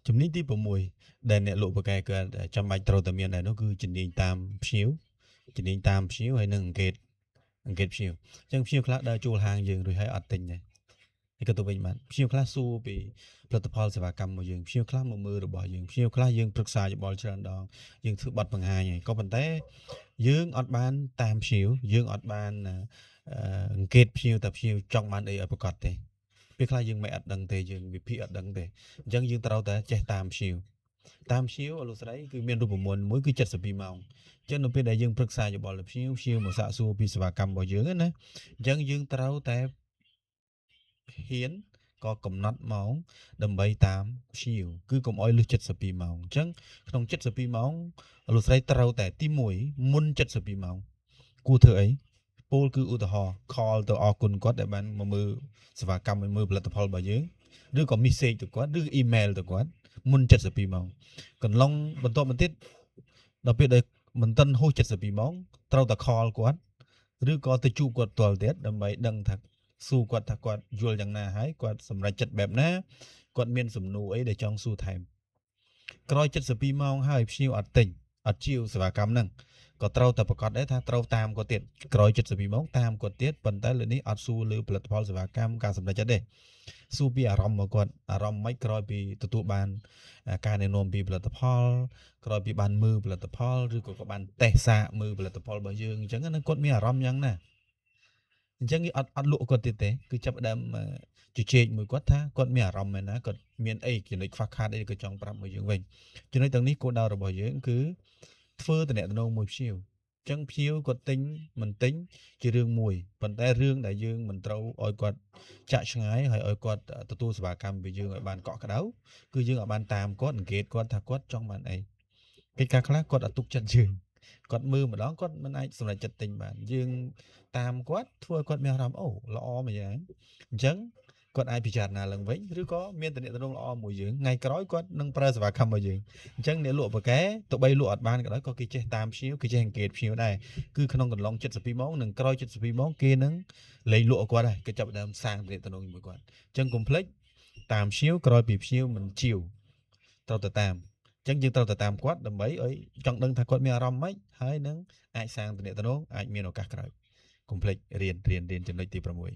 ជំនាញទី6ដែលអ្នកលក់ពូកែគឺចាំបាច់ត្រូវតែមានដែរនោះគឺជំនាញតាមភ្ញៀវជំនាញតាមភ្ញៀវហើយនឹងអង្កេតភ្ញៀវអញ្ចឹងភ្ញៀវខ្លះដើរជួលហាងយើងរួចហើយអត់ទិញដែរហើយក៏ទៅវិញបានភ្ញៀវខ្លះសួរពីផលិតផលសេវាកម្មរបស់យើងភ្ញៀវខ្លះមកមើលរបស់យើងភ្ញៀវខ្លះយើងប្រឹក្សាយោបល់ច្រើនដងយើងធ្វើបទបង្ហាញហើយក៏ប៉ុន្តែយើងអត់បានតាមភ្ញៀវយើងអត់បានអង្កេតភ្ញៀវតែភ្ញៀវចង់បានអីឲ្យប្រកាសទេពេលខ្លះយើងមិនអត់ដឹងទេយើងវិភាគអត់ដឹងទេអញ្ចឹងយើងត្រូវតែចេះតាមភ្ញៀវតាមភ្ញៀវលោកស្រីគឺមានរូបមន្តមួយគឺ72ម៉ោងអញ្ចឹងនៅពេលដែលយើងប្រឹក្សាយោបល់ទៅភ្ញៀវភ្ញៀវមកសាកសួរពីសេវាកម្មរបស់យើងណាអញ្ចឹងយើងត្រូវតែហ៊ានក៏កំណត់ម៉ោងដើម្បីតាមភ្ញៀវគឺកុំឲ្យលើស72ម៉ោងអញ្ចឹងក្នុង72ម៉ោងលោកស្រីត្រូវតែទី1មុន72ម៉ោងគួរធ្វើអីពលគឺឧទាហរណ៍ call ទៅអរគុណគាត់ដែលបានមកមើលសេវាកម្មមើលផលិតផលរបស់យើងឬក៏ message ទៅគាត់ឬ email ទៅគាត់មុន72ម៉ោងកន្លងបន្ទាប់មកទៀតដល់ពេលដែលមិនទាន់ហួស72ម៉ោងត្រូវតែ call គាត់ឬក៏ទៅជួបគាត់ផ្ទាល់ទៀតដើម្បីដឹងថាសួរគាត់ថាគាត់យល់យ៉ាងណាហើយគាត់សម្រេចចិត្តបែបណាគាត់មានសំណួរអីដែលចង់សួរថែមក្រោយ72ម៉ោងហើយភ្ញៀវអត់ទិញអត់ជាវសេវាកម្មហ្នឹងក៏ត្រូវតែប្រកាសដែរថាត្រូវតាមគាត់ទៀតក្រោយ72ម៉ោងតាមគាត់ទៀតប៉ុន្តែលើនេះអត់សួរលើផលិតផលសេវាកម្មការសម្រេចចិត្តទេសួរពីអារម្មណ៍របស់គាត់អារម្មណ៍មិនក្រោយពីទទួលបានការណែនាំពីផលិតផលក្រោយពីបានមើលផលិតផលឬក៏ក៏បានតេស្តសាកមើលផលិតផលរបស់យើងអញ្ចឹងណាគាត់មានអារម្មណ៍យ៉ាងណាអញ្ចឹងគេអត់លក់គាត់ទៀតទេគឺចាប់ផ្ដើមជជែកមួយគាត់ថាគាត់មានអារម្មណ៍មែនណាគាត់មានអីចំណុចខ្វះខាតអីក៏ចង់ប្រាប់មកយើងវិញចំណុចទាំងនេះគោលដៅរបស់យើងគឺធ្វើតំណែងមួយភ្ញៀវអញ្ចឹងភ្ញៀវគាត់ទិញមិនទិញជារឿងមួយប៉ុន្តែរឿងដែលយើងមិនត្រូវឲ្យគាត់ចាក់ឆ្ងាយហើយឲ្យគាត់ទទួលសេវាកម្មពីយើងឲ្យបានកក់ក្ដៅគឺយើងឲ្យបានតាមគាត់អង្កេតគាត់ថាគាត់ចង់បានអីកិច្ចការខ្លះគាត់អត់ទុកចិត្តយើងគាត់មើលម្ដងគាត់មិនអាចសម្រេចចិត្តទិញបានយើងតាមគាត់ធ្វើឲ្យគាត់មានអារម្មណ៍អូល្អមួយយ៉ាងអញ្ចឹងគាត់អាចពិចារណាឡើងវិញឬក៏មានតំណែងល្អមួយយើងថ្ងៃក្រោយគាត់នឹងប្រើសេវាកម្មរបស់យើងអញ្ចឹងអ្នកលក់ប៉ាកែទោះបីលក់អត់បានក៏ដោយក៏គេចេះតាមភ្ញៀវគេចេះអង្កេតភ្ញៀវដែរគឺក្នុងកន្លង72ម៉ោងនិងក្រោយ72ម៉ោងគេនឹងលែងលក់ឲ្យគាត់ដែរគេចាប់ផ្ដើមសាងតំណែងជាមួយគាត់អញ្ចឹងកុំភ្លេចតាមភ្ញៀវក្រោយពីភ្ញៀវមិនជាវត្រូវតែតាមអញ្ចឹងយើងត្រូវតែតាមគាត់ដើម្បីឲ្យចង់ដឹងថាគាត់មានអារម្មណ៍ម៉េចហើយនឹងអាចសាងតំណែងអាចមានឱកាសក្រោយកុំភ្លេចរៀនរៀនរៀនចំណុចទី6។